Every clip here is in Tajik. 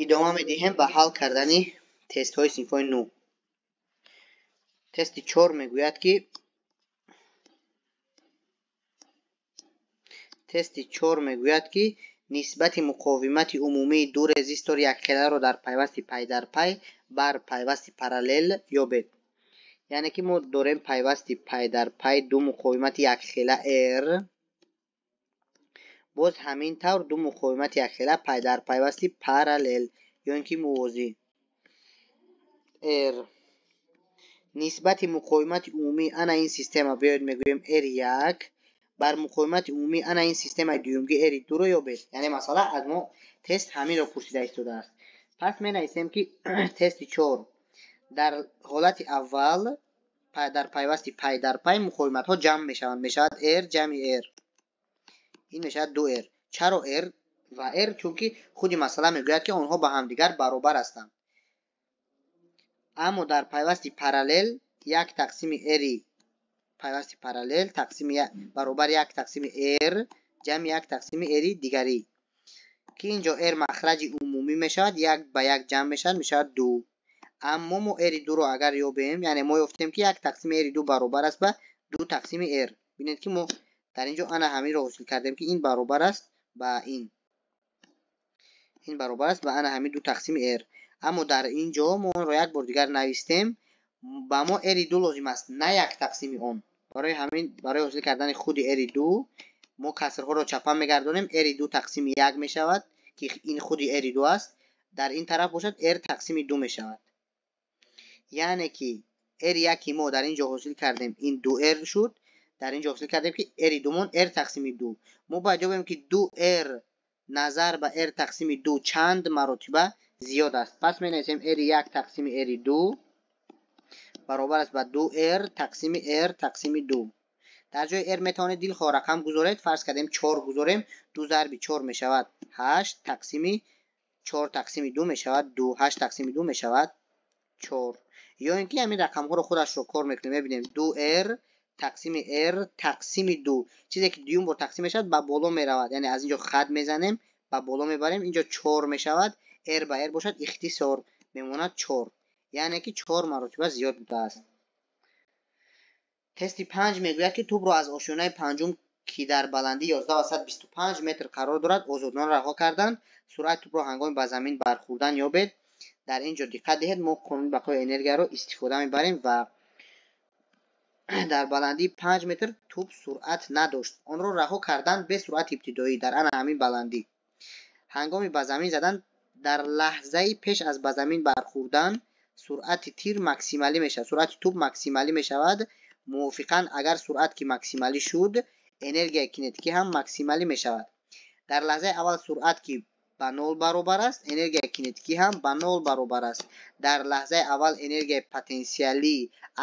Идома медиҳем ба ҳал кардани тестҳои синфҳои 9. Тести 4 мегӯяд ки нисбати муқовимати умумии ду резистори якхеларо дар пайвасти пай дар пай бар пайвасти параллел ёбед. Яъне ки мо дорем пайвасти пай дар пай ду муқовимати якхела R, боз ҳамин тавр ду муқовимати якхела пай дар пайвасти параллел ё ин ки мувозӣ R. Нисбати муқовимати умумии ана ин система биёед мегӯем R1 бар муқовимати умумии ана ин системаи дуюмги R2-ро ёбед. Яъне масъала аз мо тест ҳаминро пурсида истодааст. Пас менависем ки тести 4 дар ҳолати аввал дар пайвасти пай дар пай муқовиматҳо ҷамъ мешаванд. Мешавад R ҷамъи R. Ин мешавад 2R. Чаро R ва R? Чунки худи масъала мегӯяд ки онҳо ба ҳамдигар баробар ҳастанд. Аммо дар пайвасти параллел 1 тақсими R пайвасти параллел тақсими баробар 1 тақсими R ҷамъи 1 тақсими R дигарӣ, ки инҷо R махраҷи умумӣ мешавад, 1 ба 1 ҷамъ мешавад, мешавад 2. Аммо мо R2-ро агар ёбем, яъне мо ёфтем ки 1 тақсими R2 баробар аст ба 2 тақсими R. Бинед ки мо дар инҷо ана ҳаминро ҳосил кардем ки ин баробар аст ба ин. Ин баробар аст ба ана ҳамин 2 тақсими R. Аммо дар ин ҷо мо онро як бор дигар навистем, ба мо R2 лозим аст, на 1 тақсими он. Барои ҳамин, барои ҳосил кардани худи R2 мо касрҳоро чапа мегардонем, R2 тақсими 1 мешавад, ки ин худи R2 аст. Дар ин тараф бошад R тақсими 2 мешавад. Яъне ки R1 мо дар ин ҷо ҳосил кардем, ин 2R шуд. Дар ин ҷо ҳосил кардем ки R2-мон R тақсими 2. Мо бояд ёбем ки 2R назар ба R тақсими 2 чанд маротиба зиёд аст. Пас менависем R1 тақсими R2 баробар аст ба 2R тақсими R тақсими 2. Дар ҷои R метавонед дилхоҳ рақам гузоред. Фарз кардем 4 гузорем, 2 зарби 4 мешавад 8 тақсими 4 тақсими 2 мешавад 2, 8 тақсими 2 мешавад 4. Ё ин ки ҳамин рақамҳоро худашро кор мекунем, мебинем 2R тақсими R тақсими 2. Чизе ки дуюм бор тақсим мешавад ба боло меравад. Яъне аз инҷо хат мезанем, ба боло мебарем, инҷо 4 мешавад, R ба R бошад ихтисор мемонад 4. Яъне ки 4 маротиба зиёд будааст. Тести 5 мегӯяд ки тӯбро аз ошёнаи панҷум ки дар баландии 11,25 метр қарор дорад озодона раҳо карданд. Суръати тӯбро ҳангоми ба замин бархӯрдан ёбед. Дар ин ҷо диққат диҳед, мо қонуни бақои энергияро истифода мебарем ва дар баландии 5 метр тӯб суръат надошт. Онро раҳо кардан бе суръати ибтидоӣ дар ана ҳамин баландӣ. Ҳангоми ба замин задан дар лаҳзаи пеш аз ба замин бархӯрдан суръати тир максималӣ мешавад. Суръати тӯб максималӣ мешавад. Мувофиқан агар суръат ки максималӣ шуд, энергияи кинетикӣ ҳам максималӣ мешавад. Дар лаҳзаи аввал суръат ки ба 0 баробар аст, энергияи кинетикӣ ҳам ба 0 баробар аст. Дар лаҳзаи аввал энергияи потенсиалӣ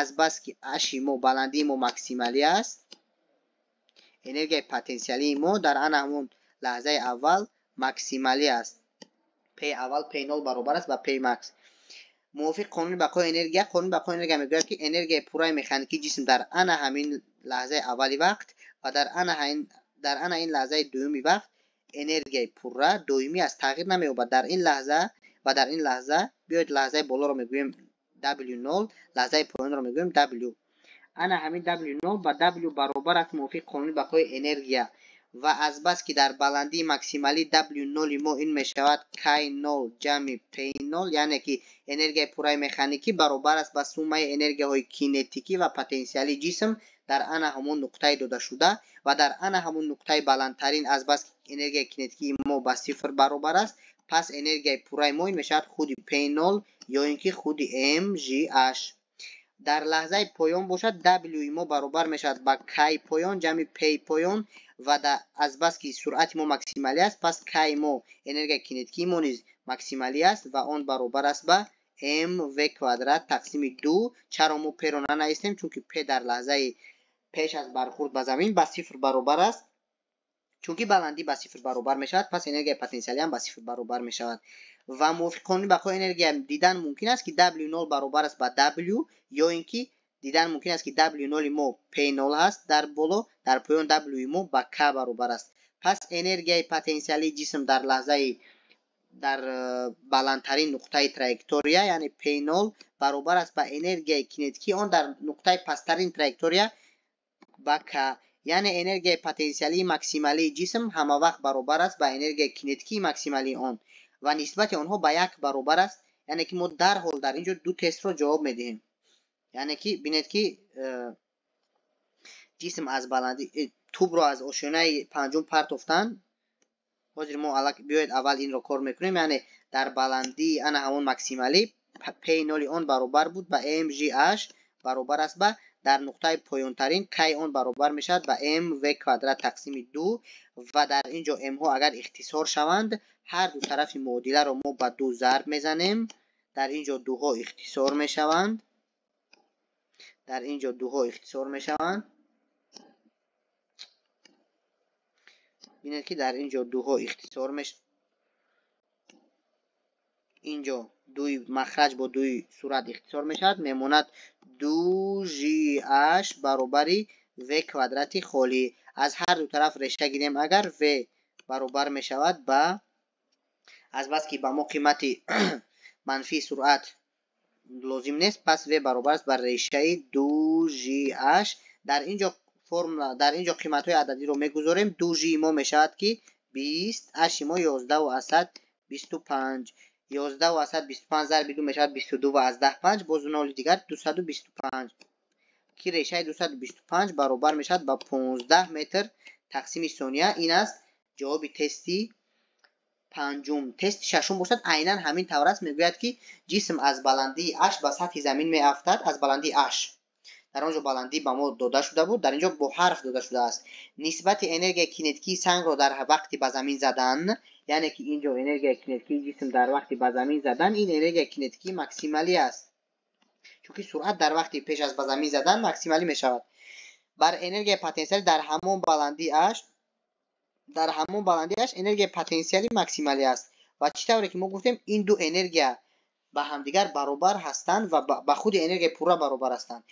азбаски аши мо баландии мо максималӣ аст, энергияи потенсиалии мо дар ана ҳамон лаҳзаи аввал максималӣ аст. P аввал P0 баробар аст ба P max. Мувофиқ қонуни бақои энергия, қонуни бақои энергия мегӯяд ки энергияи пурраи механикии ҷисм дар ана ҳамин лаҳзаи аввали вақт ва дар ана ин лаҳзаи дуюми вақт энергияи пурра доимӣ аст, тағйир намеёбад. Дар ин лаҳза ва дар ин лаҳза, биёед лаҳзаи болоро мегӯем W0, лаҳзаи поёнро мегӯем W. Ана ҳамин W0 ба W баробар аст мувофиқ қонуни бақои энергия ва азбаски дар баландии максималӣ W0 мо ин мешавад K0 ҷамъи P0, яъне ки энергияи пурраи механикӣ баробар аст ба суммаи энергияҳои кинетикӣ ва потенсиалии ҷисм дар ана ҳамон нуқтаи додашуда ва дар ана ҳамон нуқтаи баландтарин азбаски энергияи кинетикии мо ба 0 баробар аст, пас энергияи пурраи мо ин мешавад худи P0 ё ин ки худи mgh. Дар лаҳзаи поён бошад W мо баробар мешавад ба K поён ҷамъи P поён ва азбаски суръати мо максималӣ аст, пас K мо энергияи кинетикии мо низ максималӣ аст ва он баробар аст ба mv квадрат тақсими 2. Чаро мо P-ро нанавистем? Чунки P дар лаҳзаи пеш аз бархӯрд ба замин ба 0 баробар аст. Чунки баландӣ ба 0 баробар мешавад, пас энергияи потенсиалӣ ҳам ба 0 баробар мешавад. Ва мувофиқ қонуни бақои энергия дидан мумкин аст ки W0 баробар аст ба W, ё ин ки дидан мумкин аст ки W0 мо P0 ҳаст дар боло, дар поён W мо ба K баробар аст. Пас энергияи потенсиалии ҷисм дар лаҳзаи Дар баландтарин нуқтаи траектория, яъне P0 баробар аст ба энергияи кинетикии он дар нуқтаи пасттарин траектория ба К. Яъне энергияи потенсиалии максималии ҷисм ҳамавақт баробар аст ба энергияи кинетикии максималии он ва нисбати онҳо ба як баробар аст. Яъне ки мо дарҳол дар ин ҷо ду тестро ҷавоб медиҳем. Яъне ки бинед ки ҷисм аз баландӣ, тӯбро аз ошёнаи панҷум партофтан. Ҳозир мо биёед аввал инро кор мекунем. Яъне дар баландии ана ҳамон максималӣ P0 он баробар буд ба mgh баробар аст ба дар нуқтаи поёнтарин k он баробар мешавад ба mv квадрат тақсими 2 ва дар ин ҷо m-ҳо агар ихтисор шаванд, ҳар ду тарафи муодиларо мо ба 2 зарб мезанем. Дар ин ҷо дуҳо ихтисор мешаванд. Дар ин ҷо дуҳо ихтисор мешаванд. Бинед ки дар ин ҷо дуҳо ихтисор мешаванд. Ин ҷо дуи махраҷ бо дуи сурат ихтисор мешавад. Мемонад 2gh баробари v квадрати холӣ. Аз ҳар ду тараф реша гирем, агар v баробар мешавад ба, азбаски ба мо қимати манфии суръат лозим нест, пас v баробар аст ба решаи 2gh. Дар ин ҷо формула, дар ин ҷо қиматҳои ададиро мегузорем. 2g мо мешавад ки 20, h мо 11,25. 11,25 зарби 2 мешавад 22,5, боз ноли дигар 225, ки решаи 225 баробар мешавад ба 15 метр тақсими сония. Ин аст ҷавоби тести панҷум. Тести шашум бошад айнан ҳамин тавр аст. Мегӯяд ки ҷисм аз баландии h ба сатҳи замин меафтад. Аз баландии h дар он ҷо баландӣ ба мо дода шуда буд, дар ин ҷо бо ҳарф дода шудааст. Нисбати энергияи кинетикии сангро дар вақти ба замин задан, яъне ки ин ҷо энергияи кинетикии ҷисм дар вақти ба замин задан, ин энергияи кинетикии максималӣ аст, чунки суръат дар вақти пеш аз ба замин задан максималӣ мешавад. Бар энергияи потенсиалӣ дар ҳамон баландиаш, дар ҳамон баландиаш энергияи потенсиалӣ максималӣ аст. Ва чӣ тавре ки мо гуфтем, ин ду энергия ба ҳамдигар баробар ҳастанд ва ба худи энергияи пурра баробар ҳастанд.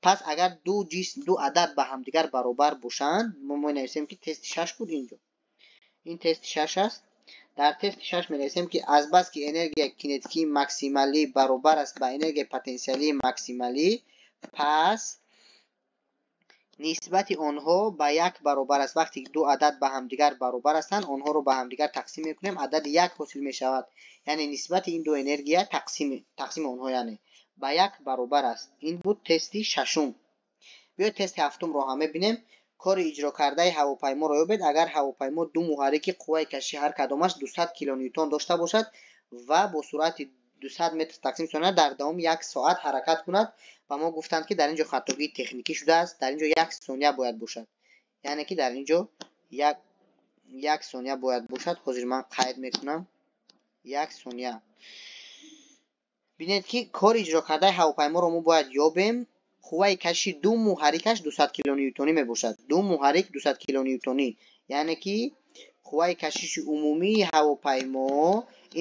Пас агар ду ҷисм, ду адад ба ҳамдигар баробар бошанд, мо менависем ки тести 6 буд инҷо. Ин тести 6 аст. Дар тести 6 менависем ки азбаски энергияи кинетикии максималӣ баробар аст ба энергияи потенсиалии максималӣ, пас нисбати онҳо ба як баробар аст. Вақте ки ду адад ба ҳамдигар баробар ҳастанд, онҳоро ба ҳамдигар тақсим мекунем, адади як ҳосил мешавад. Яъне нисбати ин ду энергия тақсими онҳо яъне ба як баробар аст. Ин буд тести шашум. Биёед тести ҳафтумро ҳам мебинем. Кори иҷрокардаи ҳавопайморо ёбед. Агар ҳавопаймо ду муҳаррики қувваи кашиши ҳар кадомаш 200 килоньютон дошта бошад ва бо суръати 200 метр тақсим сония дар давоми як соат ҳаракат кунад. Ба мо гуфтанд ки дар ин ҷо хатогии техникӣ шудааст. Дар ин ҷо як сония бояд бошад. Яъне ки дар ин ҷо як сония бояд бошад. Ҳозир ман қайд мекунам. Як сония. Бинед ки кори иҷрокардаи ҳавопайморо мо бояд ёбем. Қувваи кашиши ду муҳаррикаш 200 килоньютонӣ мебошад. Ду муҳаррик 200 килоньютонӣ. Яъне ки қувваи кашиши умумии ҳавопаймо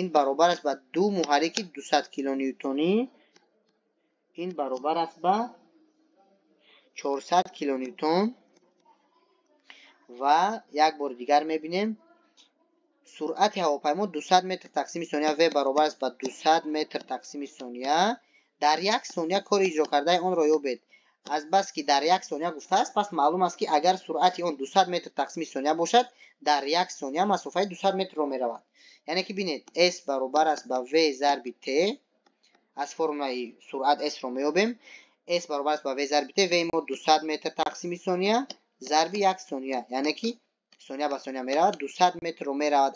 ин баробар аст ба ду муҳаррики 200 килоньютонӣ, ин баробар аст ба 400 килоньютон. Ва як бори дигар мебинем суръати ҳавопаймо 200 метр тақсими сония, v баробар аст ба 200 метр тақсими сония. Дар як сония кори иҷрокардаи онро ёбед. Азбаски дар як сония гуфтааст, пас маълум аст ки агар суръати он 200 метр тақсими сония бошад, дар як сония масофаи 200 метрро меравад. Яъне ки бинед, s баробар аст ба v зарби t. Аз формулаи суръат s-ро меёбем. S баробар аст ба v зарби t. v мо 200 метр тақсими сония зарби як сония, яъне ки сония ба сония меравад. 200 метрро меравад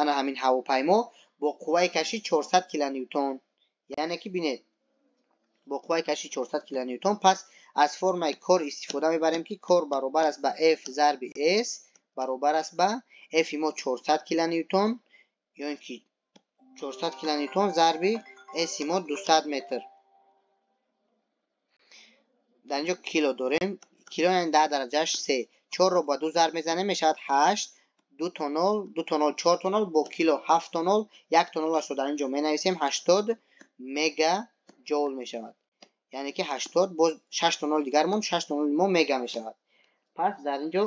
ана ҳамин ҳавопаймо бо қувваи кашиши 400 килоньютон. Яъне ки бинед, бо қувваи кашиши 400 килоньютон. Пас аз формаи кор истифода мебарем ки кор баробар аст ба f зарби s баробар аст ба f мо 400 килоньютон, ё ин ки 400 килоньютон зарби s мо 200 метр. Дар инҷо кило дорем. Кило яъне 10 дараҷааш 3. 4-ро ба 2 зарб мезанем, мешавад 8. 2 то 0, 2 то 0, 4 то 0, бо кило 7 то 0, 1 то 0-ашро дар инҷо менависем, 80 мегаҷоул мешавад. Яъне ки 80 боз 6 то 0 дигар монд, 6 то 0 мо мега мешавад. Пас дар инҷо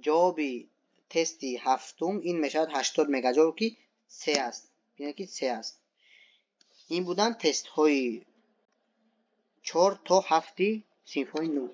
ҷавоби Тести ҳафтум ин мешавад 80 мегаҷоул, ки се аст. Бинед, ки се аст. Ин буданд тестҳои 4 то 7-и синфҳои 9.